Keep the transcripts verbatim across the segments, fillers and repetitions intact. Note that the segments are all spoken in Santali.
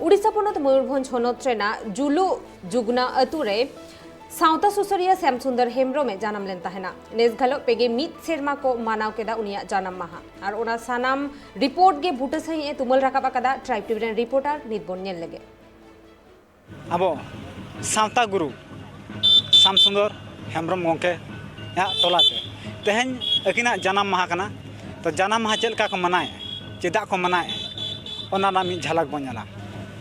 ᱩᱰᱤᱥᱟ ᱯᱚᱱᱚᱛ ᱢᱚᱭᱩᱨᱵᱷᱚᱸᱡᱽ ᱦᱚᱱᱚᱛ ᱨᱮᱱᱟᱜ ᱡᱩᱞᱩ ᱡᱩᱜᱽᱱᱟ ᱟᱹᱛᱩ ᱨᱮ ᱥᱟᱶᱛᱟ ᱥᱩᱥᱟᱹᱨᱤᱭᱟᱹ ᱥᱭᱟᱢ ᱥᱩᱱᱫᱚᱨ ᱦᱮᱢᱵᱽᱨᱚᱢ ᱮ ᱡᱟᱱᱟᱢ ᱞᱮᱱ ᱛᱟᱦᱮᱱᱟ᱾ ᱱᱮᱥ ᱜᱷᱟᱞᱚᱜ ᱯᱮᱜᱮ ᱢᱤᱫ ᱥᱮᱨᱢᱟ ᱠᱚ ᱢᱟᱱᱟᱣ ᱠᱮᱫᱟ ᱩᱱᱤᱭᱟᱜ ᱡᱟᱱᱟᱢ ᱢᱟᱦᱟ᱾ ᱟᱨ ᱚᱱᱟ ᱥᱟᱱᱟᱢ ᱨᱤᱯᱳᱨᱴ ᱜᱮ ᱵᱩᱴᱟᱹ ᱥᱟᱺᱦᱤᱡ ᱮ ᱛᱩᱢᱟᱹᱞ ᱨᱟᱠᱟᱵ ᱟᱠᱟᱫᱟ ᱴᱨᱟᱭᱤᱵᱽ ᱴᱤᱵᱷᱤ ᱨᱮᱱ ᱨᱤᱯᱳᱨᱴᱟᱨ᱾ ᱱᱤᱛ ᱵᱚᱱ ᱧᱮᱞ ᱞᱮᱜᱮ᱾ ᱟᱵᱚ ᱥᱟᱶᱛᱟ ᱜᱩᱨᱩ ᱥᱭᱟᱢ ᱥᱩᱱᱫᱚᱨ ᱦᱮᱢᱵᱽᱨᱚᱢ ᱜᱚᱢᱠᱮᱭᱟᱜ ᱛᱚᱞᱟᱛᱮ ᱛᱮᱦᱮᱧ ᱟᱹᱠᱤᱱᱟᱜ ᱡᱟᱱᱟᱢ ᱢᱟᱦᱟ ᱠᱟᱱᱟ᱾ ᱛᱚ, ᱡᱟᱱᱟᱢ ᱢᱟᱦᱟ ᱪᱮᱫ ᱞᱮᱠᱟ ᱠᱚ ᱢᱟᱱᱟᱣᱮᱫᱼᱟ, ᱪᱮᱫᱟᱜ ᱠᱚ ᱢᱟᱱᱟᱣᱮᱫᱼᱟ, ᱚᱱᱟ ᱨᱮᱱᱟᱜ ᱢᱤᱫ ᱡᱷᱟᱞᱟᱠ ᱵᱚᱱ ᱧᱮᱞᱟ᱾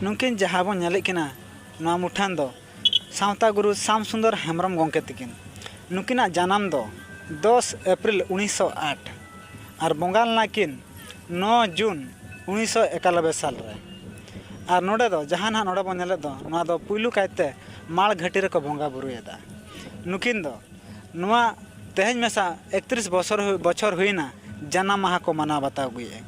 ᱱᱩᱠᱤᱱ ᱡᱟᱦᱟᱸ ᱵᱚᱱ ᱧᱮᱞᱮᱫ ᱠᱤᱱᱟ, ᱱᱚᱣᱟ ᱢᱩᱴᱷᱟᱹᱱ ᱫᱚ ᱥᱟᱶᱛᱟ ᱜᱩᱨᱩ ᱥᱭᱟᱢ ᱥᱩᱱᱫᱚᱨ ᱦᱮᱢᱵᱽᱨᱚᱢ ᱜᱚᱢᱠᱮ ᱛᱤᱠᱤᱱ᱾ ᱱᱩᱠᱤᱱᱟᱜ ᱡᱟᱱᱟᱢ ᱫᱚ ᱫᱚᱥ ᱮᱯᱨᱤᱞ ᱩᱱᱤᱥᱥᱚ ᱟᱴ ᱟᱨ ᱵᱚᱸᱜᱟ ᱞᱮᱱᱟ ᱠᱤᱱ ᱱᱚ ᱡᱩᱱ ᱩᱱᱤᱥᱥᱚ ᱮᱠᱟᱞᱚᱵᱵᱳᱭ ᱥᱟᱞ ᱨᱮ᱾ ᱟᱨ ᱱᱚᱰᱮ ᱫᱚ ᱡᱟᱦᱟᱸ ᱱᱟᱦᱟᱜ ᱱᱚᱰᱮ ᱵᱚᱱ ᱧᱮᱞᱮᱫ ᱫᱚ, ᱱᱚᱣᱟ ᱫᱚ ᱯᱩᱭᱞᱩ ᱠᱟᱭᱛᱮ ᱢᱟᱲ ᱜᱷᱟᱹᱴᱤ ᱨᱮᱠᱚ ᱵᱚᱸᱜᱟ ᱵᱩᱨᱩᱭᱮᱫᱟ᱾ ᱱᱩᱠᱤᱱ ᱫᱚ ᱱᱚᱣᱟ ᱛᱮᱦᱮᱧ ᱢᱮᱥᱟ ᱮᱠᱛᱨᱤᱥ ᱵᱚᱪᱷᱚᱨ ᱦᱩᱭ- ᱵᱚᱪᱷᱚᱨ ᱦᱩᱭᱱᱟ, ᱡᱟᱱᱟᱢ ᱢᱟᱦᱟ ᱠᱚ ᱢᱟᱱᱟᱣ ᱵᱟᱛᱟᱣ ᱟᱹᱜᱩᱭᱮᱫᱼᱟ᱾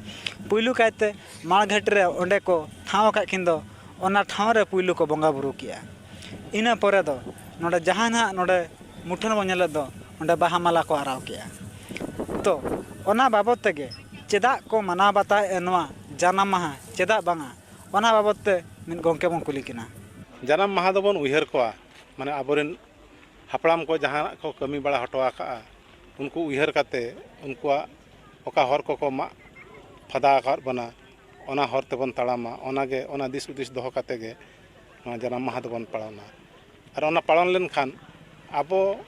ᱯᱩᱭᱞᱩ ᱠᱟᱭᱛᱮ ᱢᱟᱲ ᱜᱷᱟᱹᱴᱤ ᱨᱮ ᱚᱸᱰᱮ ᱠᱚ ᱴᱷᱟᱶ ᱟᱠᱟᱫ ᱠᱤᱱ ᱫᱚ, ᱚᱱᱟ ᱴᱷᱟᱶ ᱨᱮ ᱯᱩᱭᱞᱩ ᱠᱚ ᱵᱚᱸᱜᱟ ᱵᱩᱨᱩ ᱠᱮᱜᱼᱟ᱾ ᱤᱱᱟᱹ ᱯᱚᱨᱮ ᱫᱚ ᱱᱚᱰᱮ ᱡᱟᱦᱟᱸ ᱱᱟᱦᱟᱜ ᱱᱚᱰᱮ ᱢᱩᱴᱷᱟᱹᱱ ᱵᱚᱱ ᱧᱮᱞᱮᱫ ᱫᱚ, ᱚᱸᱰᱮ ᱵᱟᱦᱟ ᱢᱟᱞᱟ ᱠᱚ ᱟᱨᱟᱣ ᱠᱮᱜᱼᱟ᱾ ᱛᱚ, ᱚᱱᱟ ᱵᱟᱵᱚᱫ ᱛᱮᱜᱮ ᱪᱮᱫᱟᱜ ᱠᱚ ᱢᱟᱱᱟᱣ ᱵᱟᱛᱟᱣᱮᱫᱼᱟ ᱱᱚᱣᱟ ᱡᱟᱱᱟᱢ ᱢᱟᱦᱟ, ᱪᱮᱫᱟᱜ ᱵᱟᱝᱟ, ᱚᱱᱟ ᱵᱟᱵᱚᱫ ᱛᱮ ᱢᱤᱫ ᱜᱚᱢᱠᱮ ᱵᱚᱱ ᱠᱩᱞᱤ ᱠᱤᱱᱟ᱾ ᱡᱟᱱᱟᱢ ᱢᱟᱦᱟ ᱫᱚᱵᱚᱱ ᱩᱭᱦᱟᱹᱨ ᱠᱚᱣᱟ, ᱢᱟᱱᱮ ᱟᱵᱚᱨᱮᱱ ᱦᱟᱯᱲᱟᱢ ᱠᱚ ᱡᱟᱦᱟᱱᱟᱜ ᱠᱚ ᱠᱟᱹᱢᱤ ᱵᱟᱲᱟ ᱦᱚᱴᱚ ᱟᱠᱟᱫᱼᱟ, ᱩᱱᱠᱩ ᱩᱭᱦᱟᱹᱨ ᱠᱟᱛᱮ ᱩᱱᱠᱩᱣᱟᱜ ᱚᱠᱟ ᱦᱚᱨ ᱠᱚᱠᱚ ᱢᱟᱜ ᱯᱷᱟᱫᱟ ᱟᱠᱟᱫ ᱵᱚᱱᱟ, ᱚᱱᱟ ᱦᱚᱨ ᱛᱮᱵᱚᱱ ᱛᱟᱲᱟᱢᱟ᱾ ᱚᱱᱟᱜᱮ, ᱚᱱᱟ ᱫᱤᱥ ᱦᱩᱫᱤᱥ ᱫᱚᱦᱚ ᱠᱟᱛᱮ ᱜᱮ ᱱᱚᱣᱟ ᱡᱟᱱᱟᱢ ᱢᱟᱦᱟ ᱫᱚᱵᱚᱱ ᱯᱟᱞᱚᱱᱟ᱾ ᱟᱨ ᱚᱱᱟ ᱯᱟᱞᱚᱱ ᱞᱮᱱᱠᱷᱟᱱ ᱟᱵᱚ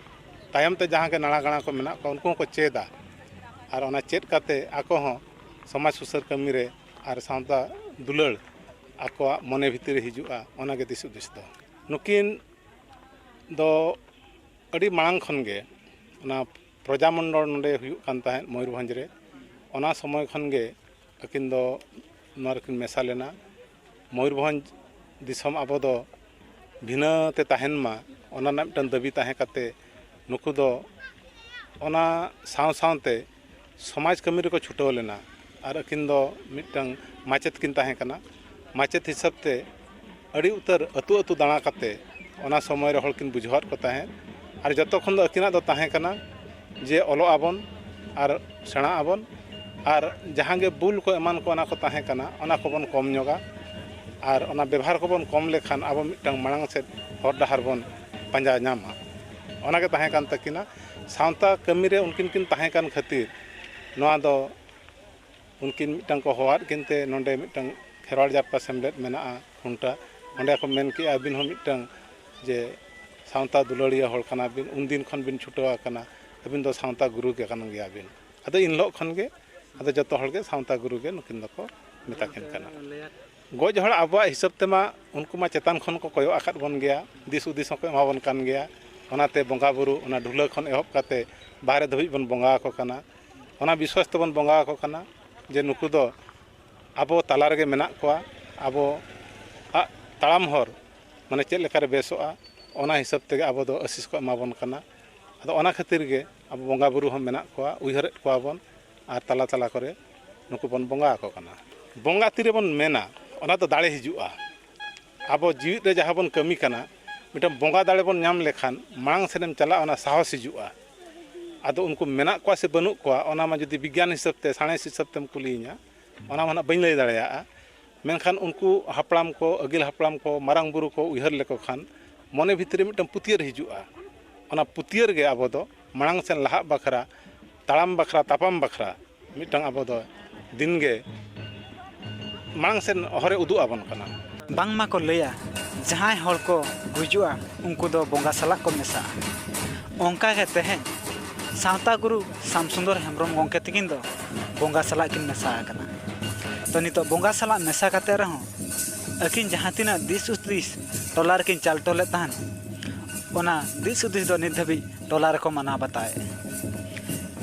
ᱛᱟᱭᱚᱢ ᱛᱮ ᱡᱟᱦᱟᱸ ᱜᱮ ᱱᱟᱲᱟ ᱜᱟᱲᱟ ᱠᱚ ᱢᱮᱱᱟᱜ ᱠᱚᱣᱟ, ᱩᱱᱠᱩ ᱦᱚᱸᱠᱚ ᱪᱮᱫᱟ᱾ ᱟᱨ ᱚᱱᱟ ᱪᱮᱫ ᱠᱟᱛᱮ ᱟᱠᱚ ᱦᱚᱸ ᱥᱚᱢᱟᱡᱽ ᱥᱩᱥᱟᱹᱨ ᱠᱟᱹᱢᱤ ᱨᱮ ᱟᱨ ᱥᱟᱶᱛᱟ ᱫᱩᱞᱟᱹᱲ ᱟᱠᱚᱣᱟᱜ ᱢᱚᱱᱮ ᱵᱷᱤᱛᱤᱨ ᱨᱮ ᱦᱤᱡᱩᱜᱼᱟ, ᱚᱱᱟᱜᱮ ᱫᱤᱥ ᱦᱩᱫᱤᱥ ᱫᱚ᱾ ᱱᱩᱠᱤᱱ ᱫᱚ ᱟᱹᱰᱤ ᱢᱟᱲᱟᱝ ᱠᱷᱚᱱ ᱜᱮ ᱚᱱᱟ ᱯᱨᱚᱡᱟᱢᱚᱱᱰᱚᱞ ᱱᱚᱰᱮ ᱦᱩᱭᱩᱜ ᱠᱟᱱ ᱛᱟᱦᱮᱸᱫ ᱢᱚᱭᱩᱨᱵᱷᱚᱸᱡᱽ ᱨᱮ, ᱚᱱᱟ ᱥᱚᱢᱚᱭ ᱠᱷᱚᱱ ᱜᱮ ᱟᱹᱠᱤᱱ ᱫᱚ ᱱᱚᱣᱟ ᱨᱮᱠᱤᱱ ᱢᱮᱥᱟ ᱞᱮᱱᱟ᱾ ᱢᱚᱭᱩᱨᱵᱷᱚᱸᱡᱽ ᱫᱤᱥᱚᱢ ᱟᱵᱚ ᱫᱚ ᱵᱷᱤᱱᱟᱹ ᱛᱮ ᱛᱟᱦᱮᱱ ᱢᱟ, ᱚᱱᱟ ᱨᱮᱱᱟᱜ ᱢᱤᱫᱴᱟᱝ ᱫᱟᱹᱵᱤ ᱛᱟᱦᱮᱸ ᱠᱟᱛᱮ ᱱᱩᱠᱩ ᱫᱚ ᱚᱱᱟ ᱥᱟᱶ ᱥᱟᱶᱛᱮ ᱥᱚᱢᱟᱡᱽ ᱠᱟᱹᱢᱤ ᱨᱮᱠᱚ ᱪᱷᱩᱴᱟᱹᱣ ᱞᱮᱱᱟ᱾ ᱟᱨ ᱟᱹᱠᱤᱱ ᱫᱚ ᱢᱤᱫᱴᱟᱝ ᱢᱟᱪᱮᱛ ᱠᱤᱱ ᱛᱟᱦᱮᱸ ᱠᱟᱱᱟ᱾ ᱢᱟᱪᱮᱛ ᱦᱤᱥᱟᱹᱵ ᱛᱮ ᱟᱹᱰᱤ ᱩᱛᱟᱹᱨ ᱟᱹᱛᱩ ᱟᱹᱛᱩ ᱫᱟᱬᱟ ᱠᱟᱛᱮ ᱚᱱᱟ ᱥᱚᱢᱚᱭ ᱨᱮ ᱦᱚᱲ ᱠᱤᱱ ᱵᱩᱡᱷᱟᱹᱣᱟᱫ ᱠᱚ ᱛᱟᱦᱮᱸᱫ᱾ ᱟᱨ ᱡᱚᱛᱚ ᱠᱷᱚᱱ ᱫᱚ ᱟᱹᱠᱤᱱᱟᱜ ᱫᱚ ᱛᱟᱦᱮᱸ ᱠᱟᱱᱟ ᱡᱮ ᱚᱞᱚᱜ ᱟᱵᱚᱱ ᱟᱨ ᱥᱮᱬᱟᱜ ᱟᱵᱚᱱ, ᱟᱨ ᱡᱟᱦᱟᱸ ᱜᱮ ᱵᱩᱞ ᱠᱚ ᱮᱢᱟᱱ ᱠᱚ ᱚᱱᱟ ᱠᱚ ᱛᱟᱦᱮᱸ ᱠᱟᱱᱟ, ᱚᱱᱟ ᱠᱚᱵᱚᱱ ᱠᱚᱢ ᱧᱚᱜᱟ᱾ ᱟᱨ ᱚᱱᱟ ᱵᱮᱵᱷᱟᱨ ᱠᱚᱵᱚᱱ ᱠᱚᱢ ᱞᱮᱠᱷᱟᱱ ᱟᱵᱚ ᱢᱤᱫᱴᱟᱝ ᱢᱟᱲᱟᱝ ᱥᱮᱫ ᱦᱚᱨ ᱰᱟᱦᱟᱨ ᱵᱚᱱ ᱯᱟᱸᱡᱟ ᱧᱟᱢᱟ᱾ ᱚᱱᱟᱜᱮ ᱛᱟᱦᱮᱸ ᱠᱟᱱ ᱛᱟᱹᱠᱤᱱᱟ᱾ ᱥᱟᱶᱛᱟ ᱠᱟᱹᱢᱤᱨᱮ ᱩᱱᱠᱤᱱ ᱠᱤᱱ ᱛᱟᱦᱮᱸ ᱠᱟᱱ ᱠᱷᱟᱹᱛᱤᱨ ᱱᱚᱣᱟ ᱫᱚ ᱩᱱᱠᱤᱱ ᱢᱤᱫᱴᱟᱝ ᱠᱚ ᱦᱚᱦᱚᱣᱟᱫ ᱠᱤᱱ ᱛᱮ ᱱᱚᱰᱮ ᱢᱤᱫᱴᱟᱝ ᱠᱷᱮᱨᱣᱟᱲ ᱡᱟᱨᱯᱟ ᱥᱮᱢᱞᱮᱫ ᱢᱮᱱᱟᱜᱼᱟ, ᱠᱷᱩᱱᱴᱟ᱾ ᱚᱸᱰᱮ ᱠᱚ ᱢᱮᱱ ᱠᱮᱜᱼᱟ, ᱟᱹᱵᱤᱱ ᱦᱚᱸ ᱢᱤᱫᱴᱟᱝ ᱡᱮ ᱥᱟᱶᱛᱟ ᱫᱩᱞᱟᱹᱲᱤᱭᱟᱹ ᱦᱚᱲ ᱠᱟᱱᱟ ᱵᱤᱱ, ᱩᱱᱫᱤᱱ ᱠᱷᱚᱱ ᱵᱤᱱ ᱪᱷᱩᱴᱟᱹᱣ ᱟᱠᱟᱱᱟ, ᱟᱹᱵᱤᱱ ᱫᱚ ᱥᱟᱶᱛᱟ ᱜᱩᱨᱩ ᱜᱮ ᱠᱟᱱ ᱜᱮᱭᱟ ᱵᱤᱱ᱾ ᱟᱫᱚ ᱤᱱ ᱦᱤᱞᱳᱜ ᱠᱷᱚᱱ ᱜᱮ ᱟᱫᱚ ᱡᱚᱛᱚ ᱦᱚᱲ ᱜᱮ ᱥᱟᱶᱛᱟ ᱜᱩᱨᱩ ᱜᱮ ᱱᱩᱠᱤᱱ ᱫᱚᱠᱚ ᱢᱮᱛᱟ ᱠᱤᱱ ᱠᱟᱱᱟ᱾ ᱜᱚᱡ ᱦᱚᱲ ᱟᱵᱚᱣᱟᱜ ᱦᱤᱥᱟᱹᱵ ᱛᱮᱢᱟ ᱩᱱᱠᱩ ᱢᱟ ᱪᱮᱛᱟᱱ ᱠᱷᱚᱱ ᱠᱚ ᱠᱚᱭᱚᱜ ᱟᱠᱟᱫ ᱵᱚᱱ ᱜᱮᱭᱟ, ᱫᱤᱥ ᱦᱩᱫᱤᱥ ᱦᱚᱸᱠᱚ ᱮᱢᱟ ᱵᱚᱱ ᱠᱟᱱ ᱜᱮᱭᱟ᱾ ᱚᱱᱟᱛᱮ ᱵᱚᱸᱜᱟ ᱵᱩᱨᱩ ᱚᱱᱟ ᱰᱷᱩᱞᱟᱹ ᱠᱷᱚᱱ ᱮᱦᱚᱵ ᱠᱟᱛᱮ ᱵᱟᱦᱨᱮ ᱫᱷᱟᱹᱵᱤᱡ ᱵᱚᱱ ᱵᱚᱸᱜᱟ ᱟᱠᱚ ᱠᱟᱱᱟ᱾ ᱚᱱᱟ ᱵᱤᱥᱣᱟᱥ ᱛᱮᱵᱚᱱ ᱵᱚᱸᱜᱟ ᱟᱠᱚ ᱠᱟᱱᱟ ᱡᱮ ᱱᱩᱠᱩ ᱫᱚ ᱟᱵᱚ ᱛᱟᱞᱟ ᱨᱮᱜᱮ ᱢᱮᱱᱟᱜ ᱠᱚᱣᱟ, ᱟᱵᱚᱣᱟᱜ ᱛᱟᱲᱟᱢ ᱦᱚᱨ ᱢᱟᱱᱮ ᱪᱮᱫ ᱞᱮᱠᱟᱨᱮ ᱵᱮᱥᱚᱜᱼᱟ, ᱚᱱᱟ ᱦᱤᱥᱟᱹᱵ ᱛᱮᱜᱮ ᱟᱵᱚ ᱫᱚ ᱟᱹᱥᱤᱥ ᱠᱚ ᱮᱢᱟ ᱵᱚᱱ ᱠᱟᱱᱟ᱾ ᱟᱫᱚ ᱚᱱᱟ ᱠᱷᱟᱹᱛᱤᱨ ᱜᱮ ᱟᱵᱚ ᱵᱚᱸᱜᱟ ᱵᱩᱨᱩ ᱦᱚᱸ ᱢᱮᱱᱟᱜ ᱠᱚᱣᱟ, ᱩᱭᱦᱟᱹᱨᱮᱫ ᱠᱚᱣᱟ ᱵᱚᱱ ᱟᱨ ᱛᱟᱞᱟ ᱛᱟᱞᱟ ᱠᱚᱨᱮ ᱱᱩᱠᱩ ᱵᱚᱱ ᱵᱚᱸᱜᱟ ᱟᱠᱚ ᱠᱟᱱᱟ᱾ ᱵᱚᱸᱜᱟ ᱛᱤᱨᱮᱵᱚᱱ ᱢᱮᱱᱟ, ᱚᱱᱟ ᱫᱚ ᱫᱟᱲᱮ ᱦᱤᱡᱩᱜᱼᱟ᱾ ᱟᱵᱚ ᱡᱤᱣᱤᱫ ᱨᱮ ᱡᱟᱦᱟᱸ ᱵᱚᱱ ᱠᱟᱹᱢᱤ ᱠᱟᱱᱟ, ᱢᱤᱫᱴᱟᱝ ᱵᱚᱸᱜᱟ ᱫᱟᱲᱮ ᱵᱚᱱ ᱧᱟᱢ ᱞᱮᱠᱷᱟᱱ ᱢᱟᱲᱟᱝ ᱥᱮᱫ ᱮᱢ ᱪᱟᱞᱟᱜᱼᱟ, ᱚᱱᱟ ᱥᱟᱦᱚᱥ ᱦᱤᱡᱩᱜᱼᱟ᱾ ᱟᱫᱚ ᱩᱱᱠᱩ ᱢᱮᱱᱟᱜ ᱠᱚᱣᱟ ᱥᱮ ᱵᱟᱹᱱᱩᱜ ᱠᱚᱣᱟ, ᱚᱱᱟ ᱢᱟ ᱡᱩᱫᱤ ᱵᱤᱜᱽᱜᱟᱱ ᱦᱤᱥᱟᱹᱵ ᱛᱮ, ᱥᱟᱬᱮᱥ ᱦᱤᱥᱟᱹᱵ ᱛᱮᱢ ᱠᱩᱞᱤᱭᱤᱧᱟ, ᱚᱱᱟ ᱢᱟ ᱱᱟᱜ ᱵᱟᱹᱧ ᱞᱟᱹᱭ ᱫᱟᱲᱮᱭᱟᱜᱼᱟ᱾ ᱢᱮᱱᱠᱷᱟᱱ ᱩᱱᱠᱩ ᱦᱟᱯᱲᱟᱢ ᱠᱚ, ᱟᱹᱜᱤᱞ ᱦᱟᱯᱲᱟᱢ ᱠᱚ, ᱢᱟᱨᱟᱝ ᱵᱩᱨᱩ ᱠᱚ ᱩᱭᱦᱟᱹᱨ ᱞᱮᱠᱚ ᱠᱷᱟᱱ ᱢᱚᱱᱮ ᱵᱷᱤᱛᱨᱤ ᱨᱮ ᱢᱤᱫᱴᱟᱝ ᱯᱟᱹᱛᱭᱟᱹᱨ ᱦᱤᱡᱩᱜᱼᱟ᱾ ᱚᱱᱟ ᱯᱟᱹᱛᱭᱟᱹᱨ ᱜᱮ ᱟᱵᱚ ᱫᱚ ᱢᱟᱲᱟᱝ ᱥᱮᱱ ᱞᱟᱦᱟᱜ ᱵᱟᱠᱷᱨᱟ, ᱛᱟᱲᱟᱢ ᱵᱟᱠᱷᱨᱟ, ᱛᱟᱯᱟᱢ ᱵᱟᱠᱷᱨᱟ ᱢᱤᱫᱴᱟᱝ ᱟᱵᱚ ᱫᱚ ᱫᱤᱱ ᱜᱮ ᱢᱟᱲᱟᱝ ᱥᱮᱱ ᱦᱚᱨᱮ ᱩᱫᱩᱜ ᱟᱵᱚᱱ ᱠᱟᱱᱟ᱾ ᱵᱟᱝᱢᱟ ᱠᱚ ᱞᱟᱹᱭᱟ, ᱡᱟᱦᱟᱸᱭ ᱦᱚᱲ ᱠᱚ ᱜᱩᱡᱩᱜᱼᱟ, ᱩᱱᱠᱩ ᱫᱚ ᱵᱚᱸᱜᱟ ᱥᱟᱞᱟᱜ ᱠᱚ ᱢᱮᱥᱟᱜᱼᱟ᱾ ᱚᱱᱠᱟ ᱜᱮ ᱛᱮᱦᱮᱧ ᱥᱟᱶᱛᱟ ᱜᱩᱨᱩ ᱥᱟᱢᱥᱩᱱᱫᱚᱨ ᱦᱮᱢᱵᱨᱚᱢ ᱜᱚᱢᱠᱮ ᱛᱟᱹᱠᱤᱱ ᱫᱚ ᱵᱚᱸᱜᱟ ᱥᱟᱞᱟᱜ ᱠᱤᱱ ᱢᱮᱥᱟ ᱟᱠᱟᱱᱟ᱾ ᱛᱚ, ᱱᱤᱛᱚᱜ ᱵᱚᱸᱜᱟ ᱥᱟᱞᱟᱜ ᱢᱮᱥᱟ ᱠᱟᱛᱮ ᱨᱮᱦᱚᱸ ᱟᱹᱠᱤᱱ ᱡᱟᱦᱟᱸ ᱛᱤᱱᱟᱹᱜ ᱫᱤᱥ ᱦᱩᱫᱤᱥ ᱴᱚᱞᱟ ᱨᱮᱠᱤᱱ ᱪᱟᱞ ᱦᱚᱴᱚ ᱞᱮᱫ ᱛᱟᱦᱮᱱ, ᱚᱱᱟ ᱫᱤᱥ ᱦᱩᱫᱤᱥ ᱫᱚ ᱱᱤᱛ ᱫᱷᱟᱹᱵᱤᱡ ᱴᱚᱞᱟ ᱨᱮᱠᱚ ᱢᱟᱱᱟᱣ ᱵᱟᱛᱟᱣᱮᱫᱼᱟ᱾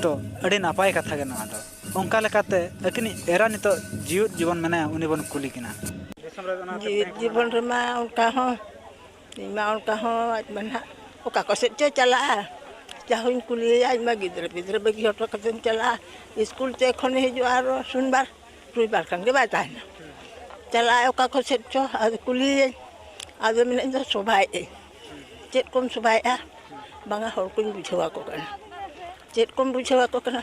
ᱛᱚ, ᱟᱹᱰᱤ ᱱᱟᱯᱟᱭ ᱠᱟᱛᱷᱟ ᱜᱮ ᱱᱚᱣᱟ ᱫᱚ᱾ ᱚᱱᱠᱟ ᱞᱮᱠᱟᱛᱮ ᱟᱹᱠᱤᱱᱤᱡ ᱮᱨᱟ ᱱᱤᱛᱚᱜ ᱡᱤᱣᱮᱫ ᱡᱤᱵᱚᱱ ᱢᱮᱱᱟᱭᱟ, ᱩᱱᱤ ᱵᱚᱱ ᱠᱩᱞᱤ ᱠᱤᱱᱟ᱾ ᱡᱤᱣᱮᱫ ᱡᱤᱵᱚᱱ ᱨᱮᱢᱟ ᱚᱱᱠᱟ ᱦᱚᱸ, ᱤᱧ ᱢᱟ ᱚᱱᱠᱟ ᱦᱚᱸ ᱟᱡ ᱢᱟ ᱱᱟᱦᱟᱜ ᱚᱠᱟ ᱠᱚ ᱥᱮᱫ ᱪᱚᱭ ᱪᱟᱞᱟᱜᱼᱟ᱾ ᱡᱟᱦᱟᱸ ᱦᱚᱸᱧ ᱠᱩᱞᱤᱭᱮᱭᱟ, ᱤᱧ ᱢᱟ ᱜᱤᱫᱽᱨᱟᱹ ᱯᱤᱫᱽᱨᱟᱹ ᱵᱟᱹᱜᱤ ᱦᱚᱴᱚ ᱠᱟᱛᱮᱧ ᱪᱟᱞᱟᱜᱼᱟ᱾ ᱥᱠᱩᱞ ᱛᱮ ᱠᱷᱚᱱᱮ ᱦᱤᱡᱩᱜᱼᱟ ᱟᱨᱚ ᱥᱳᱢᱵᱟᱨ, ᱨᱚᱵᱤᱵᱟᱨ ᱠᱷᱟᱱ ᱜᱮ ᱵᱟᱭ ᱛᱟᱦᱮᱱᱟ᱾ ᱪᱟᱞᱟᱜᱼᱟᱭ ᱚᱠᱟ ᱠᱚ ᱥᱮᱫ ᱪᱚ, ᱟᱫᱚ ᱠᱩᱞᱤᱭᱮᱭᱟᱹᱧ, ᱟᱫᱚ ᱢᱮᱱᱟ, "ᱤᱧ ᱫᱚ ᱥᱚᱵᱷᱟᱭᱮᱫ ᱟᱹᱧ᱾" "ᱪᱮᱫ ᱠᱚᱢ ᱥᱚᱵᱷᱟᱭᱮᱫᱼᱟ?" "ᱵᱟᱝᱟ, ᱦᱚᱲ ᱠᱚᱧ ᱵᱩᱡᱷᱟᱹᱣ ᱟᱠᱚ ᱠᱟᱱᱟ᱾" "ᱪᱮᱫ ᱠᱚᱢ ᱵᱩᱡᱷᱟᱹᱣ ᱟᱠᱚ ᱠᱟᱱᱟ?"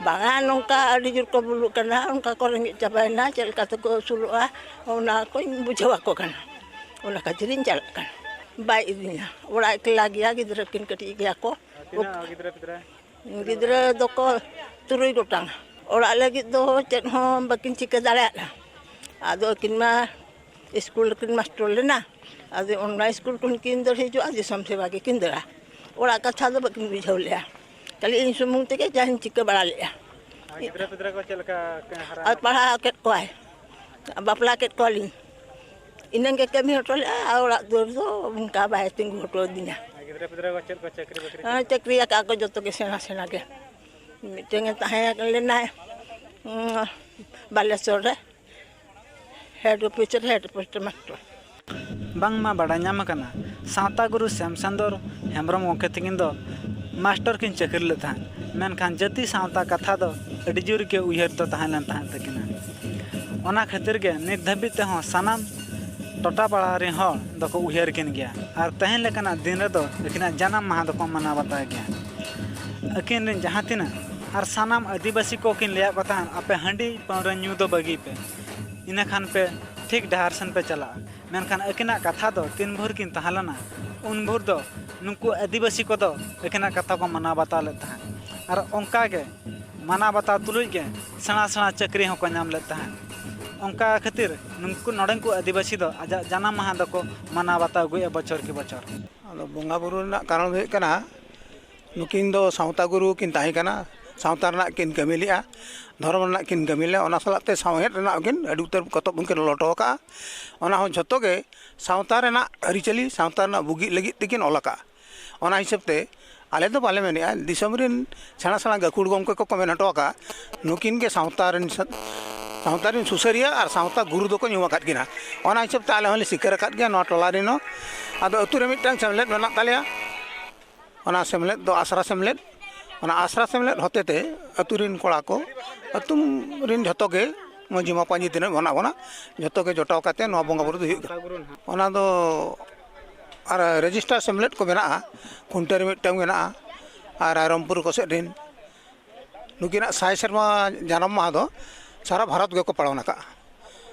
ᱵᱟᱝᱟ, ᱱᱚᱝᱠᱟ ᱟᱹᱰᱤ ᱡᱳᱨ ᱠᱚ ᱵᱩᱞᱩᱜ ᱠᱟᱱᱟ, ᱚᱱᱠᱟ ᱠᱚ ᱨᱮᱸᱜᱮᱡ ᱪᱟᱵᱟᱭᱮᱱᱟ, ᱪᱮᱫ ᱞᱮᱠᱟ ᱛᱮᱠᱚ ᱟᱹᱥᱩᱞᱚᱜᱼᱟ, ᱚᱱᱟ ᱠᱚᱧ ᱵᱩᱡᱷᱟᱹᱣ ᱟᱠᱚ ᱠᱟᱱᱟ᱾ ᱚᱱᱟ ᱠᱷᱟᱹᱛᱤᱨᱤᱧ ᱪᱟᱞᱟᱜ ᱠᱟᱱᱟ᱾ ᱵᱟᱭ ᱤᱫᱤᱧᱟ, ᱚᱲᱟᱜ ᱮᱠᱞᱟ ᱜᱮᱭᱟ, ᱜᱤᱫᱽᱨᱟᱹ ᱠᱤᱱ ᱠᱟᱹᱴᱤᱡ ᱜᱮᱭᱟ ᱠᱚ᱾ ᱟᱨ ᱛᱤᱱᱟᱹᱜ ᱜᱤᱫᱽᱨᱟᱹ ᱯᱤᱫᱽᱨᱟᱹ? ᱜᱤᱫᱽᱨᱟᱹ ᱫᱚᱠᱚ ᱛᱩᱨᱩᱭ ᱜᱚᱴᱟᱝ᱾ ᱚᱲᱟᱜ ᱞᱟᱹᱜᱤᱫ ᱫᱚ ᱪᱮᱫ ᱦᱚᱸ ᱵᱟᱹᱠᱤᱱ ᱪᱤᱠᱟᱹ ᱫᱟᱲᱮᱭᱟᱜᱼᱟ᱾ ᱟᱫᱚ ᱟᱹᱠᱤᱱ ᱢᱟ ᱥᱠᱩᱞ ᱨᱮᱠᱤᱱ ᱢᱟᱥᱴᱚᱨ ᱞᱮᱱᱟ, ᱟᱫᱚ ᱚᱱᱟ ᱥᱠᱩᱞ ᱠᱷᱚᱱ ᱠᱤᱱ ᱫᱟᱹᱲ ᱦᱤᱡᱩᱜᱼᱟ, ᱫᱤᱥᱚᱢ ᱥᱮᱵᱟ ᱜᱮᱠᱤᱱ ᱫᱟᱹᱲᱟ᱾ ᱚᱲᱟᱜ ᱠᱟᱛᱷᱟ ᱫᱚ ᱵᱟᱹᱠᱤᱱ ᱵᱩᱡᱷᱟᱹᱣ ᱞᱮᱜᱼᱟ, ᱠᱷᱟᱹᱞᱤ ᱤᱧ ᱥᱩᱢᱩᱝ ᱛᱮᱜᱮ ᱡᱟᱦᱟᱸᱧ ᱪᱤᱠᱟᱹ ᱵᱟᱲᱟ ᱞᱮᱜᱼᱟ᱾ ᱟᱨ ᱜᱤᱫᱽᱨᱟᱹ ᱯᱤᱫᱽᱨᱟᱹ ᱠᱚ ᱪᱮᱫ ᱞᱮᱠᱟ ᱠᱤᱱ ᱦᱟᱨᱟ ᱟᱨ ᱟᱠᱟᱱᱟ? ᱯᱟᱲᱦᱟᱣ ᱠᱮᱫ ᱠᱚᱣᱟᱭ, ᱵᱟᱯᱞᱟ ᱠᱮᱫ ᱠᱚᱣᱟᱞᱤᱧ, ᱤᱱᱟᱹᱝ ᱜᱮ ᱠᱟᱹᱢᱤ ᱦᱚᱴᱚ ᱞᱮᱜᱼᱟ, ᱟᱨ ᱚᱲᱟᱜ ᱫᱩᱣᱟᱹᱨ ᱫᱚ ᱚᱱᱠᱟ ᱵᱟᱭ ᱛᱤᱸᱜᱩ ᱦᱚᱴᱚ ᱟᱹᱫᱤᱧᱟ᱾ ᱟᱨ ᱜᱤᱫᱽᱨᱟᱹ ᱯᱤᱫᱽᱨᱟᱹ ᱠᱚ ᱪᱮᱫ ᱠᱚ ᱪᱟᱹᱠᱨᱤ ᱵᱟᱹᱠᱨᱤ ᱦᱮᱸ, ᱠᱮᱫᱟ? ᱪᱟᱹᱠᱨᱤ ᱟᱠᱟᱫ ᱠᱚ ᱡᱚᱛᱚ ᱜᱮ ᱥᱮᱬᱟ ᱥᱮᱬᱟ ᱜᱮ᱾ ᱢᱤᱫᱴᱮᱱ ᱮ ᱛᱟᱦᱮᱸ ᱞᱮᱱᱟᱭ, ᱩᱸ, ᱵᱟᱞᱮᱥᱚᱨ ᱨᱮ, ᱦᱮᱰ ᱚᱯᱷᱤᱥ ᱨᱮ ᱦᱮᱰ ᱯᱳᱥᱴ ᱢᱟᱥᱴᱚᱨ᱾ ᱵᱟᱝᱢᱟ ᱵᱟᱰᱟᱭ ᱧᱟᱢ ᱟᱠᱟᱱᱟ, ᱥᱟᱶᱛᱟ ᱜᱩᱨᱩ ᱥᱭᱟᱢ ᱥᱩᱱᱫᱚᱨ ᱦᱮᱢᱵᱨᱚᱢ ᱜᱚᱢᱠᱮ ᱛᱟᱹᱠᱤᱱ ᱫᱚ ᱢᱟᱥᱴᱚᱨ ᱠᱤᱱ ᱪᱟᱹᱠᱨᱤ ᱞᱮᱫ ᱛᱟᱦᱮᱸᱫ, ᱢᱮᱱᱠᱷᱟᱱ ᱡᱟᱹᱛᱤ ᱥᱟᱶᱛᱟ ᱠᱟᱛᱷᱟ ᱫᱚ ᱟᱹᱰᱤ ᱡᱳᱨ ᱜᱮ ᱩᱭᱦᱟᱹᱨ ᱫᱚ ᱛᱟᱦᱮᱸ ᱞᱮᱱ ᱛᱟᱦᱮᱸᱫ ᱛᱟᱹᱠᱤᱱᱟ᱾ ᱚᱱᱟ ᱠᱷᱟᱹᱛᱤᱨ ᱜᱮ ᱱᱤᱛ ᱫᱷᱟᱹᱵᱤᱡ ᱛᱮᱦᱚᱸ ᱥᱟᱱᱟᱢ ᱴᱚᱴᱷᱟ ᱯᱟᱲᱟ ᱨᱮᱱ ᱦᱚᱲ ᱫᱚᱠᱚ ᱩᱭᱦᱟᱹᱨ ᱠᱤᱱ ᱜᱮᱭᱟ ᱟᱨ ᱛᱮᱦᱮᱧ ᱞᱮᱠᱟᱱᱟᱜ ᱫᱤᱱ ᱨᱮᱫᱚ ᱟᱹᱠᱤᱱᱟᱜ ᱡᱟᱱᱟᱢ ᱢᱟᱦᱟ ᱫᱚᱠᱚ ᱢᱟᱱᱟᱣ ᱵᱟᱛᱟᱣ ᱜᱮᱭᱟ᱾ ᱟᱹᱠᱤᱱ ᱨᱮᱱ ᱡᱟᱦᱟᱸ ᱛᱤᱱᱟᱹᱜ ᱟᱨ ᱥᱟᱱᱟᱢ ᱟᱹᱫᱤᱵᱟᱹᱥᱤ ᱠᱚᱠᱤᱱ ᱞᱟᱹᱭᱟᱫ ᱠᱚ ᱛᱟᱦᱮᱸᱫ, "ᱟᱯᱮ ᱦᱟᱺᱰᱤ ᱯᱟᱹᱣᱨᱟᱹ ᱧᱩ ᱫᱚ ᱵᱟᱹᱜᱤ ᱯᱮ, ᱤᱱᱟᱹ ᱠᱷᱟᱱ ᱯᱮ ᱴᱷᱤᱠ ᱰᱟᱦᱟᱨ ᱥᱮᱱ ᱯᱮ ᱪᱟᱞᱟᱜᱼᱟ᱾" ᱢᱮᱱᱠᱷᱟᱱ ᱟᱹᱠᱤᱱᱟᱜ ᱠᱟᱛᱷᱟ ᱫᱚ ᱛᱤᱱ ᱵᱷᱳᱨ ᱠᱤᱱ ᱛᱟᱦᱮᱸ ᱞᱮᱱᱟ, ᱩᱱ ᱵᱷᱳᱨ ᱫᱚ ᱱᱩᱠᱩ ᱟᱹᱫᱤᱵᱟᱹᱥᱤ ᱠᱚᱫᱚ ᱟᱹᱠᱤᱱᱟᱜ ᱠᱟᱛᱷᱟ ᱠᱚ ᱢᱟᱱᱟᱣ ᱵᱟᱛᱟᱣ ᱞᱮᱫ ᱛᱟᱦᱮᱸᱫ᱾ ᱟᱨ ᱚᱱᱠᱟ ᱜᱮ ᱢᱟᱱᱟᱣ ᱵᱟᱛᱟᱣ ᱛᱩᱞᱩᱡ ᱜᱮ ᱥᱮᱬᱟ ᱥᱮᱬᱟ ᱪᱟᱹᱠᱨᱤ ᱦᱚᱸᱠᱚ ᱧᱟᱢ ᱞᱮᱫ ᱛᱟᱦᱮᱸᱫ᱾ ᱚᱱᱠᱟ ᱠᱷᱟᱹᱛᱤᱨ ᱱᱩᱠᱩ ᱱᱚᱰᱮᱱ ᱠᱚ ᱟᱹᱫᱤᱵᱟᱹᱥᱤ ᱫᱚ ᱟᱡᱟᱜ ᱡᱟᱱᱟᱢ ᱢᱟᱦᱟ ᱫᱚᱠᱚ ᱢᱟᱱᱟᱣ ᱵᱟᱛᱟᱣ ᱟᱹᱜᱩᱭᱮᱫᱼᱟ ᱵᱚᱪᱷᱚᱨ ᱠᱤ ᱵᱚᱪᱷᱚᱨ᱾ ᱟᱫᱚ ᱵᱚᱸᱜᱟ ᱵᱩᱨᱩ ᱨᱮᱱᱟᱜ ᱠᱟᱨᱚᱱ ᱫᱚ ᱦᱩᱭᱩᱜ ᱠᱟᱱᱟ, ᱱᱩᱠᱤᱱ ᱫᱚ ᱥᱟᱶᱛᱟ ᱜᱩᱨᱩ ᱠᱤᱱ ᱛᱟᱦᱮᱸ ᱠᱟᱱᱟ, ᱥᱟᱶᱛᱟ ᱨᱮᱱᱟᱜ ᱠᱤᱱ ᱠᱟᱹᱢᱤ ᱞᱮᱜᱼᱟ, ᱫᱷᱚᱨᱚᱢ ᱨᱮᱱᱟᱜ ᱠᱤᱱ ᱠᱟᱹᱢᱤ ᱞᱮᱜᱼᱟ, ᱚᱱᱟ ᱥᱟᱞᱟᱜ ᱛᱮ ᱥᱟᱶᱦᱮᱫ ᱨᱮᱱᱟᱜ ᱦᱚᱸ ᱠᱤᱱ ᱟᱹᱰᱤ ᱩᱛᱟᱹᱨ ᱯᱚᱛᱚᱵ ᱦᱚᱸ ᱠᱤᱱ ᱚᱞ ᱦᱚᱴᱚ ᱟᱠᱟᱫᱼᱟ᱾ ᱚᱱᱟ ᱦᱚᱸ ᱡᱷᱚᱛᱚ ᱜᱮ ᱥᱟᱶᱛᱟ ᱨᱮᱱᱟᱜ ᱟᱹᱨᱤᱪᱟᱹᱞᱤ, ᱥᱟᱶᱛᱟ ᱨᱮᱱᱟᱜ ᱵᱩᱜᱤ ᱞᱟᱹᱜᱤᱫ ᱛᱮᱠᱤᱱ ᱚᱞ ᱟᱠᱟᱫᱼᱟ᱾ ᱚᱱᱟ ᱦᱤᱥᱟᱹᱵ ᱛᱮ ᱟᱞᱮ ᱫᱚ ᱵᱟᱞᱮ ᱢᱮᱱᱮᱜᱼᱟ, ᱫᱤᱥᱚᱢ ᱨᱮᱱ ᱥᱮᱬᱟ ᱥᱮᱬᱟ ᱜᱟᱹᱠᱷᱩᱲ ᱜᱚᱢᱠᱮ ᱠᱚᱠᱚ ᱢᱮᱱ ᱦᱚᱴᱚ ᱟᱠᱟᱫᱼᱟ, ᱱᱩᱠᱤᱱ ᱜᱮ ᱥᱟᱶᱛᱟ ᱨᱮᱱ ᱥᱟ-, ᱥᱟᱶᱛᱟ ᱨᱮᱱ ᱥᱩᱥᱟᱹᱨᱤᱭᱟᱹ ᱟᱨ ᱥᱟᱶᱛᱟ ᱜᱩᱨᱩ ᱫᱚᱠᱚ ᱧᱩᱢ ᱟᱠᱟᱫ ᱠᱤᱱᱟ᱾ ᱚᱱᱟ ᱦᱤᱥᱟᱹᱵ ᱛᱮ ᱟᱞᱮ ᱦᱚᱸᱞᱮ ᱥᱤᱠᱟᱹᱨ ᱟᱠᱟᱫ ᱜᱮᱭᱟ ᱱᱚᱣᱟ ᱴᱚᱞᱟ ᱨᱮᱱ ᱦᱚᱸ᱾ ᱟᱫᱚ ᱟᱹᱛᱩ ᱨᱮ ᱢᱤᱫᱴᱟᱝ ᱥᱮᱢᱞᱮᱫ ᱢᱮᱱᱟᱜ ᱛᱟᱞᱮᱭᱟ, ᱚᱱᱟ ᱥᱮᱢᱞᱮᱫ ᱫᱚ ᱟᱥᱲᱟ ᱥᱮᱢᱞᱮᱫ᱾ ᱚᱱᱟ ᱟᱥᱲᱟ ᱥᱮᱢᱞᱮᱫ ᱦᱚᱛᱮ ᱛᱮ ᱟᱹᱛᱩ ᱨᱮᱱ ᱠᱚᱲᱟ ᱠᱚ, ᱟᱹᱛᱩ ᱨᱮᱱ ᱡᱷᱚᱛᱚ ᱜᱮ ᱢᱟᱹᱡᱷᱤ ᱢᱟᱯᱟᱡᱷᱤ ᱛᱤᱱᱟᱹᱜ ᱢᱮᱱᱟᱜ ᱵᱚᱱᱟ, ᱡᱷᱚᱛᱚ ᱜᱮ ᱡᱚᱴᱟᱣ ᱠᱟᱛᱮ ᱱᱚᱣᱟ ᱵᱚᱸᱜᱟ ᱵᱩᱨᱩ ᱫᱚ ᱦᱩᱭᱩᱜ ᱠᱟᱱᱟ᱾ ᱚᱱᱟ ᱫᱚ ᱟᱨ ᱨᱮᱡᱤᱥᱴᱟᱨ ᱥᱮᱢᱞᱮᱫ ᱠᱚ ᱢᱮᱱᱟᱜᱼᱟ, ᱠᱷᱩᱱᱴᱟᱹ ᱨᱮ ᱢᱤᱫᱴᱟᱝ ᱢᱮᱱᱟᱜᱼᱟ, ᱟᱨ ᱨᱟᱭᱨᱚᱝᱯᱩᱨ ᱠᱚ ᱥᱮᱫ ᱨᱮᱱ ᱱᱩᱠᱤᱱᱟᱜ ᱥᱟᱭ ᱥᱮᱨᱢᱟ ᱡᱟᱱᱟᱢ ᱢᱟᱦᱟ ᱫᱚ ᱥᱟᱨᱟ ᱵᱷᱟᱨᱚᱛ ᱜᱮᱠᱚ ᱯᱟᱞᱚᱱ ᱟᱠᱟᱫᱼᱟ᱾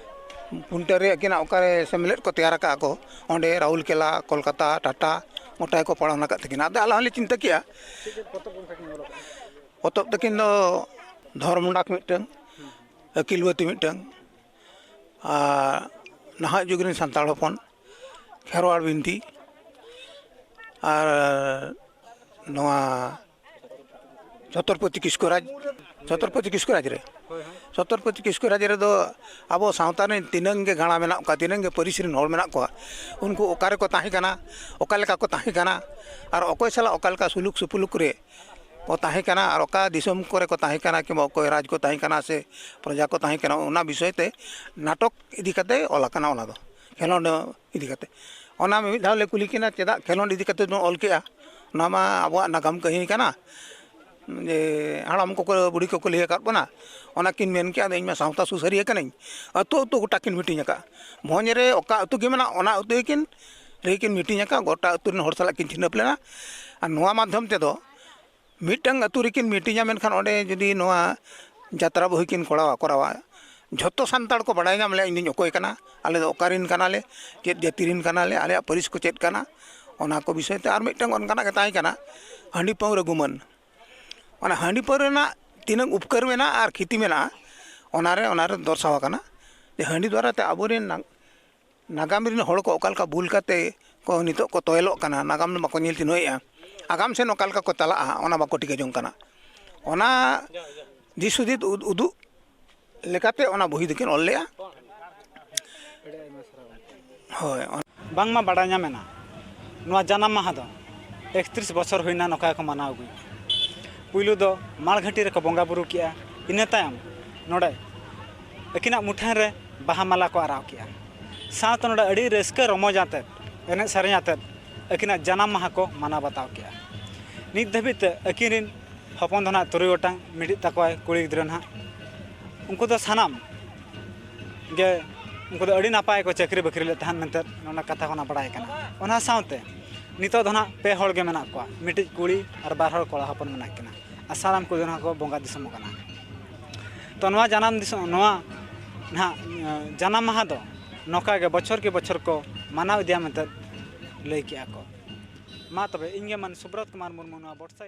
ᱯᱩᱱᱴᱟᱹ ᱨᱮ ᱟᱹᱠᱤᱱᱟᱜ ᱚᱠᱟᱨᱮ ᱥᱮᱢᱞᱮᱫ ᱠᱚ ᱛᱮᱭᱟᱨ ᱟᱠᱟᱫᱼᱟ ᱠᱚ, ᱚᱸᱰᱮ ᱨᱟᱩᱞᱠᱮᱞᱟ, ᱠᱳᱞᱠᱟᱛᱟ, ᱴᱟᱴᱟ, ᱜᱚᱴᱟ ᱜᱮᱠᱚ ᱯᱟᱞᱚᱱ ᱟᱠᱟᱫ ᱛᱟᱹᱠᱤᱱᱟ᱾ ᱟᱫᱚ ᱟᱞᱮ ᱦᱚᱸᱞᱮ ᱪᱤᱱᱛᱟᱹ ᱠᱮᱜᱼᱟ᱾ ᱯᱚᱛᱚᱵ ᱛᱟᱹᱠᱤᱱ ᱫᱚ ᱫᱷᱚᱨᱚᱢ ᱰᱟᱠ ᱢᱤᱫᱴᱟᱹᱝ, ᱟᱹᱠᱤᱞ ᱵᱟᱹᱛᱤ ᱢᱤᱫᱴᱟᱹᱝ, ᱟᱨ ᱱᱟᱦᱟᱜ ᱡᱩᱜᱽ ᱨᱮᱱ ᱥᱟᱱᱛᱟᱲ ᱦᱚᱯᱚᱱ ᱠᱷᱮᱨᱣᱟᱲ ᱵᱤᱱᱛᱤ, ᱟᱨ ᱱᱚᱣᱟ ᱪᱷᱚᱛᱨᱚᱯᱚᱛᱤ ᱠᱤᱥᱠᱩ ᱨᱟᱡᱽ, ᱪᱷᱚᱛᱨᱚᱯᱚᱛᱤ ᱠᱤᱥᱠᱩ ᱨᱟᱡᱽ ᱨᱮ, ᱪᱷᱚᱛᱨᱚᱯᱚᱛᱤ ᱠᱤᱥᱠᱩ ᱨᱟᱡᱽ ᱨᱮᱫᱚ ᱟᱵᱚ ᱥᱟᱶᱛᱟ ᱨᱮᱱ ᱛᱤᱱᱟᱹᱝ ᱜᱮ ᱜᱟᱬᱟ ᱢᱮᱱᱟᱜ ᱠᱚᱣᱟ, ᱛᱤᱱᱟᱹᱝ ᱜᱮ ᱯᱟᱹᱨᱤᱥ ᱨᱮᱱ ᱦᱚᱲ ᱢᱮᱱᱟᱜ ᱠᱚᱣᱟ, ᱩᱱᱠᱩ ᱚᱠᱟ ᱨᱮᱠᱚ ᱛᱟᱦᱮᱸ ᱠᱟᱱᱟ, ᱚᱠᱟ ᱞᱮᱠᱟ ᱠᱚ ᱛᱟᱦᱮᱸ ᱠᱟᱱᱟ, ᱟᱨ ᱚᱠᱚᱭ ᱥᱟᱞᱟᱜ ᱚᱠᱟ ᱞᱮᱠᱟ ᱥᱩᱞᱩᱠ ᱥᱩᱯᱩᱞᱩᱠ ᱨᱮ ᱠᱚ ᱛᱟᱦᱮᱸ ᱠᱟᱱᱟ, ᱟᱨ ᱚᱠᱟ ᱫᱤᱥᱚᱢ ᱠᱚᱨᱮ ᱠᱚ ᱛᱟᱦᱮᱸ ᱠᱟᱱᱟ, ᱠᱤᱝᱵᱟ ᱚᱠᱚᱭ ᱨᱟᱡᱽ ᱠᱚ ᱛᱟᱦᱮᱸ ᱠᱟᱱᱟ ᱥᱮ ᱯᱨᱚᱡᱟ ᱠᱚ ᱛᱟᱦᱮᱸ ᱠᱟᱱᱟ, ᱚᱱᱟ ᱵᱤᱥᱚᱭ ᱛᱮ ᱱᱟᱴᱚᱠ ᱤᱫᱤ ᱠᱟᱛᱮ ᱚᱞ ᱟᱠᱟᱱᱟ᱾ ᱚᱱᱟ ᱫᱚ ᱠᱷᱮᱞᱳᱸᱰ ᱤᱫᱤ ᱠᱟᱛᱮ᱾ ᱚᱱᱟ ᱢᱤᱢᱤᱫ ᱫᱷᱟᱣ ᱞᱮ ᱠᱩᱞᱤ ᱠᱤᱱᱟ, "ᱪᱮᱫᱟᱜ ᱠᱷᱮᱞᱳᱸᱰ ᱤᱫᱤ ᱠᱟᱛᱮ ᱵᱚᱱ ᱚᱞ ᱠᱮᱜᱼᱟ? ᱚᱱᱟ ᱢᱟ ᱟᱵᱚᱣᱟᱜ ᱱᱟᱜᱟᱢ ᱠᱟᱹᱦᱱᱤ ᱠᱟᱱᱟ, ᱡᱮ ᱦᱟᱲᱟᱢ ᱠᱚᱠᱚ, ᱵᱩᱲᱦᱤ ᱠᱚᱠᱚ ᱞᱟᱹᱭ ᱟᱠᱟᱫ ᱵᱚᱱᱟ, ᱚᱱᱟ ᱠᱤᱱ ᱢᱮᱱ ᱠᱮᱜᱼᱟ᱾ ᱟᱫᱚ ᱤᱧ ᱢᱟ ᱥᱟᱶᱛᱟ ᱥᱩᱥᱟᱹᱨᱤᱭᱟᱹ ᱠᱟᱹᱱᱟᱹᱧ, ᱟᱹᱛᱩ ᱟᱹᱛᱩ ᱜᱚᱴᱟ ᱠᱤᱱ ᱢᱤᱴᱤᱝ ᱟᱠᱟᱫᱼᱟ, ᱵᱷᱚᱸᱡᱽ ᱨᱮ ᱚᱠᱟ ᱟᱹᱛᱩ ᱜᱮ ᱢᱮᱱᱟᱜ, ᱚᱱᱟ ᱟᱹᱛᱩ ᱜᱮᱠᱤᱱ ᱨᱮᱠᱤᱱ ᱢᱤᱴᱤᱝ ᱟᱠᱟᱫᱼᱟ, ᱜᱚᱴᱟ ᱟᱹᱛᱩ ᱨᱮᱱ ᱦᱚᱲ ᱥᱟᱞᱟᱜ ᱠᱤᱱ ᱪᱤᱱᱦᱟᱹᱯ ᱞᱮᱱᱟ᱾ ᱟᱨ ᱱᱚᱣᱟ ᱢᱟᱫᱽᱫᱷᱚᱢ ᱛᱮᱫᱚ ᱢᱤᱫᱴᱟᱝ ᱟᱹᱛᱩ ᱨᱮᱠᱤᱱ ᱢᱤᱴᱤᱝᱟ, ᱢᱮᱱᱠᱷᱟᱱ ᱚᱸᱰᱮ ᱡᱩᱫᱤ ᱱᱚᱣᱟ ᱡᱟᱛᱨᱟ ᱵᱳᱦᱤ ᱠᱤᱱ ᱠᱚᱨᱟᱣᱟ, ᱠᱚᱨᱟᱣᱟ, ᱡᱷᱚᱛᱚ ᱥᱟᱱᱛᱟᱲ ᱠᱚ ᱵᱟᱲᱟᱭ ᱧᱟᱢ ᱞᱮᱭᱟ ᱤᱧ ᱫᱩᱧ ᱚᱠᱚᱭ ᱠᱟᱱᱟ, ᱟᱞᱮ ᱫᱚ ᱚᱠᱟ ᱨᱮᱱ ᱠᱟᱱᱟᱞᱮ, ᱪᱮᱫ ᱡᱟᱹᱛᱤ ᱨᱮᱱ ᱠᱟᱱᱟᱞᱮ, ᱟᱞᱮᱭᱟᱜ ᱯᱟᱹᱨᱤᱥ ᱠᱚ ᱪᱮᱫ ᱠᱟᱱᱟ, ᱚᱱᱟ ᱠᱚ ᱵᱤᱥᱚᱭ ᱛᱮ᱾ ᱟᱨ ᱢᱤᱫᱴᱟᱝ ᱚᱱᱠᱟᱱᱟᱜ ᱜᱮ ᱛᱟᱦᱮᱸ ᱠᱟᱱᱟ, ᱦᱟᱺᱰᱤ ᱯᱟᱹᱣᱨᱟᱹ ᱜᱩᱢᱟᱹᱱ᱾ ᱚᱱᱟ ᱦᱟᱺᱰᱤ ᱯᱟᱹᱣᱨᱟᱹ ᱨᱮᱱᱟᱜ ᱛᱤᱱᱟᱹᱜ ᱩᱯᱠᱟᱹᱨ ᱢᱮᱱᱟᱜᱼᱟ ᱟᱨ ᱠᱷᱤᱛᱤ ᱢᱮᱱᱟᱜᱼᱟ, ᱚᱱᱟᱨᱮ, ᱚᱱᱟᱨᱮ ᱫᱚᱨᱥᱟᱣ ᱟᱠᱟᱱᱟ ᱡᱮ ᱦᱟᱺᱰᱤ ᱫᱣᱟᱨᱟ ᱛᱮ ᱟᱵᱚᱨᱮᱱ ᱱᱟ-, ᱱᱟᱜᱟᱢ ᱨᱮᱱ ᱦᱚᱲ ᱠᱚ ᱚᱠᱟ ᱞᱮᱠᱟ ᱵᱩᱞ ᱠᱟᱛᱮ ᱠᱚ ᱱᱤᱛᱚᱜ ᱠᱚ ᱛᱚᱭᱞᱚᱜ ᱠᱟᱱᱟ, ᱱᱟᱜᱟᱢ ᱫᱚ ᱵᱟᱠᱚ ᱧᱮᱞ ᱪᱤᱱᱦᱟᱹᱣᱮᱫᱼᱟ, ᱟᱜᱟᱢ ᱥᱮᱱ ᱚᱠᱟ ᱞᱮᱠᱟ ᱠᱚ ᱪᱟᱞᱟᱜᱼᱟ, ᱚᱱᱟ ᱵᱟᱠᱚ ᱴᱷᱤᱠᱟᱹ ᱡᱚᱝ ᱠᱟᱱᱟ᱾ ᱚᱱᱟ ᱫᱤᱥ ᱦᱩᱫᱤᱥ ᱩᱫ-, ᱩᱫᱩᱜ ᱞᱮᱠᱟᱛᱮ ᱚᱱᱟ ᱵᱳᱦᱤ ᱫᱚᱠᱤᱱ ᱚᱞ ᱞᱮᱜᱼᱟ᱾ ᱦᱳᱭ, ᱚᱱ- ᱵᱟᱝᱢᱟ ᱵᱟᱲᱟᱭ ᱧᱟᱢᱮᱱᱟ, ᱱᱚᱣᱟ ᱡᱟᱱᱟᱢ ᱢᱟᱦᱟ ᱫᱚ ᱮᱠᱛᱨᱤᱥ ᱵᱚᱪᱷᱚᱨ ᱦᱩᱭᱱᱟ ᱱᱚᱝᱠᱟ ᱜᱮᱠᱚ ᱢᱟᱱᱟᱣ ᱟᱹᱜᱩᱭᱮᱫ᱾ ᱯᱩᱭᱞᱩ ᱫᱚ ᱢᱟᱲᱜᱷᱟᱹᱴᱤ ᱨᱮᱠᱚ ᱵᱚᱸᱜᱟ ᱵᱩᱨᱩ ᱠᱮᱜᱼᱟ, ᱤᱱᱟᱹ ᱛᱟᱭᱚᱢ ᱱᱚᱰᱮ ᱟᱹᱠᱤᱱᱟᱜ ᱢᱩᱴᱷᱟᱹᱱ ᱨᱮ ᱵᱟᱦᱟ ᱢᱟᱞᱟ ᱠᱚ ᱟᱨᱟᱣ ᱠᱮᱜᱼᱟ᱾ ᱥᱟᱶᱛᱮ ᱱᱚᱰᱮ ᱟᱹᱰᱤ ᱨᱟᱹᱥᱠᱟᱹ ᱨᱚᱢᱚᱡᱽ ᱟᱛᱮᱫ, ᱮᱱᱮᱡ ᱥᱮᱨᱮᱧ ᱟᱛᱮᱫ ᱟᱹᱠᱤᱱᱟᱜ ᱡᱟᱱᱟᱢ ᱢᱟᱦᱟ ᱠᱚ ᱢᱟᱱᱟᱣ ᱵᱟᱛᱟᱣ ᱠᱮᱜᱼᱟ᱾ ᱱᱤᱛ ᱫᱷᱟᱹᱵᱤᱡ ᱛᱮ ᱟᱹᱠᱤᱱ ᱨᱮᱱ ᱦᱚᱯᱚᱱ ᱫᱚ ᱱᱟᱦᱟᱜ ᱛᱩᱨᱩᱭ ᱜᱚᱴᱟᱝ, ᱢᱤᱫᱴᱤᱡ ᱛᱟᱠᱚᱣᱟᱭ ᱠᱩᱲᱤ ᱜᱤᱫᱽᱨᱟᱹ ᱱᱟᱦᱟᱜ᱾ ᱩᱱᱠᱩ ᱫᱚ ᱥᱟᱱᱟᱢ ᱜᱮ, ᱩᱱᱠᱩ ᱫᱚ ᱟᱹᱰᱤ ᱱᱟᱯᱟᱭ ᱠᱚ ᱪᱟᱹᱠᱨᱤ ᱵᱟᱹᱠᱨᱤ ᱞᱮᱫ ᱛᱟᱦᱮᱸᱫ ᱢᱮᱱᱛᱮ ᱚᱱᱟ ᱠᱟᱛᱷᱟ ᱠᱚ ᱚᱱᱟ ᱵᱟᱲᱟᱭ ᱠᱟᱱᱟ᱾ ᱚᱱᱟ ᱥᱟᱶᱛᱮ ᱱᱤᱛᱚᱜ ᱫᱚ ᱱᱟᱦᱟᱜ ᱯᱮ ᱦᱚᱲ ᱜᱮ ᱢᱮᱱᱟᱜ ᱠᱚᱣᱟ, ᱢᱤᱫᱴᱤᱡ ᱠᱩᱲᱤ ᱟᱨ ᱵᱟᱨ ᱦᱚᱲ ᱠᱚᱲᱟ ᱦᱚᱯᱚᱱ ᱢᱮᱱᱟᱜ ᱠᱤᱱᱟ᱾ ᱥᱟᱱᱟᱢ ᱠᱚ ᱡᱟᱦᱟᱸ ᱠᱚ ᱵᱚᱸᱜᱟ ᱫᱤᱥᱚᱢᱚᱜ ᱠᱟᱱᱟ᱾ ᱛᱚ ᱱᱚᱣᱟ ᱡᱟᱱᱟᱢ ᱫᱤᱥᱚᱢ, ᱱᱚᱣᱟ ᱱᱟᱦᱟᱜ ᱡᱟᱱᱟᱢ ᱢᱟᱦᱟ ᱫᱚ ᱱᱚᱝᱠᱟ ᱜᱮ ᱵᱚᱪᱷᱚᱨ ᱠᱮ ᱵᱚᱪᱷᱚᱨ ᱠᱚ ᱢᱟᱱᱟᱣ ᱤᱫᱤᱭᱟ ᱢᱮᱱᱛᱮ ᱞᱟᱹᱭ ᱠᱮᱜᱼᱟ ᱠᱚ᱾ ᱢᱟ ᱛᱚᱵᱮ ᱤᱧ ᱜᱮ ᱢᱟᱱ ᱥᱩᱵᱨᱚᱛ ᱠᱩᱢᱟᱨ ᱢᱩᱨᱢᱩ ᱱᱚᱣᱟ ᱵᱚᱨᱥᱟ